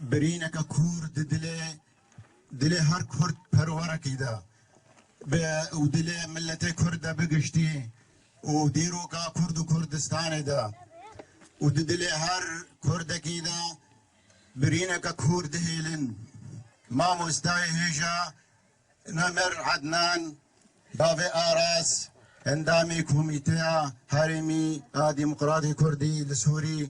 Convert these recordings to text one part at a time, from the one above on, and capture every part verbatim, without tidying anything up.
Birîneke kûr di dilê, dilê her Kurd perwerekî de bi û dilê miletê Kurd de bi giştî û dîroka Kurd û Kurdistanê de û di dilê her Kurdekî de birîneke kûr dihêlin. Mamostayê hêja Nemir Ednan, bavê Aras, endamê Komîteya Herêmî a Demokratê Kurdî li Sûrî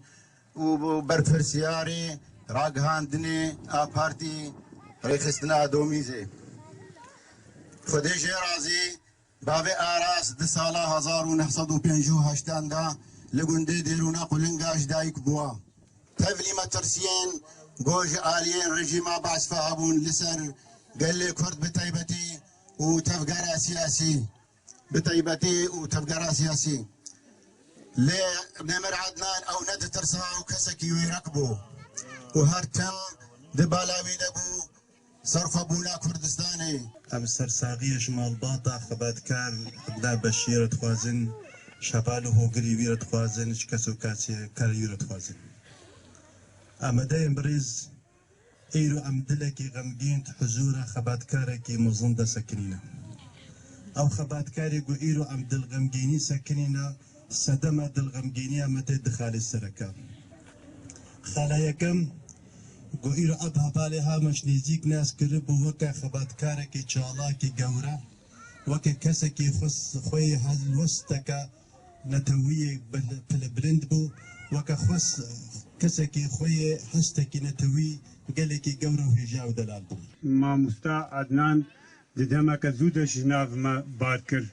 û berpirsiyarê ragihandinê a Partî Rêxistina Domîzê. Xwedê jê razî, bavê Aras di sala hezar û neh sed û pêncî û heştan de li gundê Dêrûna Qulinga ji dayik bûwa. Tevlî metirsiyên ku ji aliyên rejîma Baas ve hebûn li ser gelê Kurd bi taybetî û tevgera siyasî, bi taybetî û tevgera siyasî. Lê Nemir Adnan ew neditirsa û kesekî wêrek bû û her tim di bala wî de bû serxwebûna Kurdistanê. Em sersaxiya ji malbata xebatkar Ebda Beşîr re dixwazin, ji heval û hogirî wî re dixwazin, ji kes û kasê kar wî re dixwazin. Amadeyên birêz, îro em dilekî xemgîn di huzûra xebatkarekî mezin de sekinîne. Ew xebatkarê ku îro em dilxemgînî sekinîne, sedema dilxemgîniya me tê di xalê sereke. Xala yekem, ku îro ev hevalê ha me ji nêzîk nas kiribû weke xebatkarekî çalakî gewre, weke kesekî xwe, xwe yê helwesteke netewiyê bil-, pilebilind bû, weke xwe s-, kesekî xwe yê hestekî netewî gelekî gewre û hêja û delal bû. Mamosta Adnan di demeke zû de ji nav me bar kir.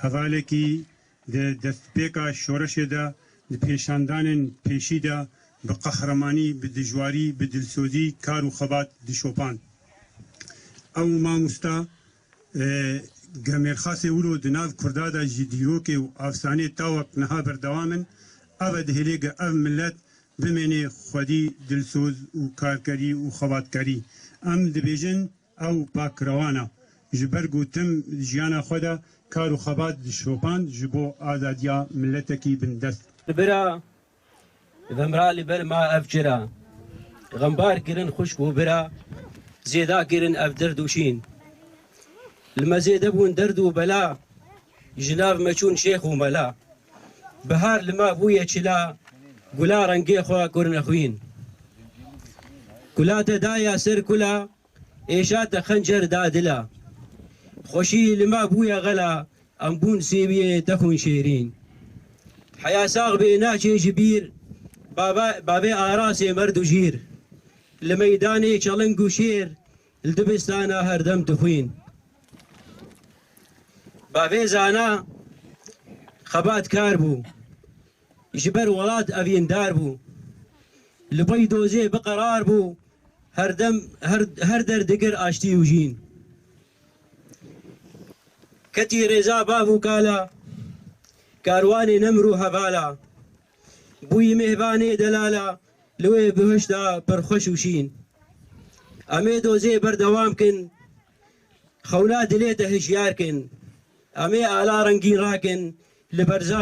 Hevalekî di destpêka şoreşê de, di pêşandanên pêşî de bi qehremanî, bi dijwarî, bi dilsozî kar û xebat dişopand. Ew mamosta, e, gemêrxasê wilo di nav Kurda de ji dîrokê û afsanê tawek niha berdewam in. Ev e dihêlê ge ev milet bimênê xwedî dilsoz û karkerî û xebatkerî. Em dibêjin, ew pakrewan e. Ji ber ku tim jiyana xwe de kar û xebat dişopand ji bo azadiya miletekî bindest. Bira, vemra li ber ma ev çira. Xembar kirin xwişk û bira, zêda kirin ev derd û şîn. Li me zêde bûn derd û bela, ji nav me çûn şêx û mela. Bihar li me bûye çila, gula rengê xwe kurine xwîn. Kula te daya ser kula, êşa te xencer da dila. Xweşî li me bûye xela, em bûn sêwiyê te xwîn şêrîn. Heya sax bê naçê ji bîr, bava-, bavê Arasê merd û jîr. Li meydanê çaling û şêr, li dibistana herdem dixwîn. Bavê Zana xebatkar bû, ji ber welat evîndar bû. Li Beydozê biqerar bû, her dem, her, her der digir aştî û jîn. Ketî rêza bav û kala, karwanê nemr û hevala. Bûyî mêvanê delala, li wê bihişta pir xweş û şîn. Em ê dozê berdewam kin, xewna dilê te hişyar kin. Em ê ala rengîn rakin, li berza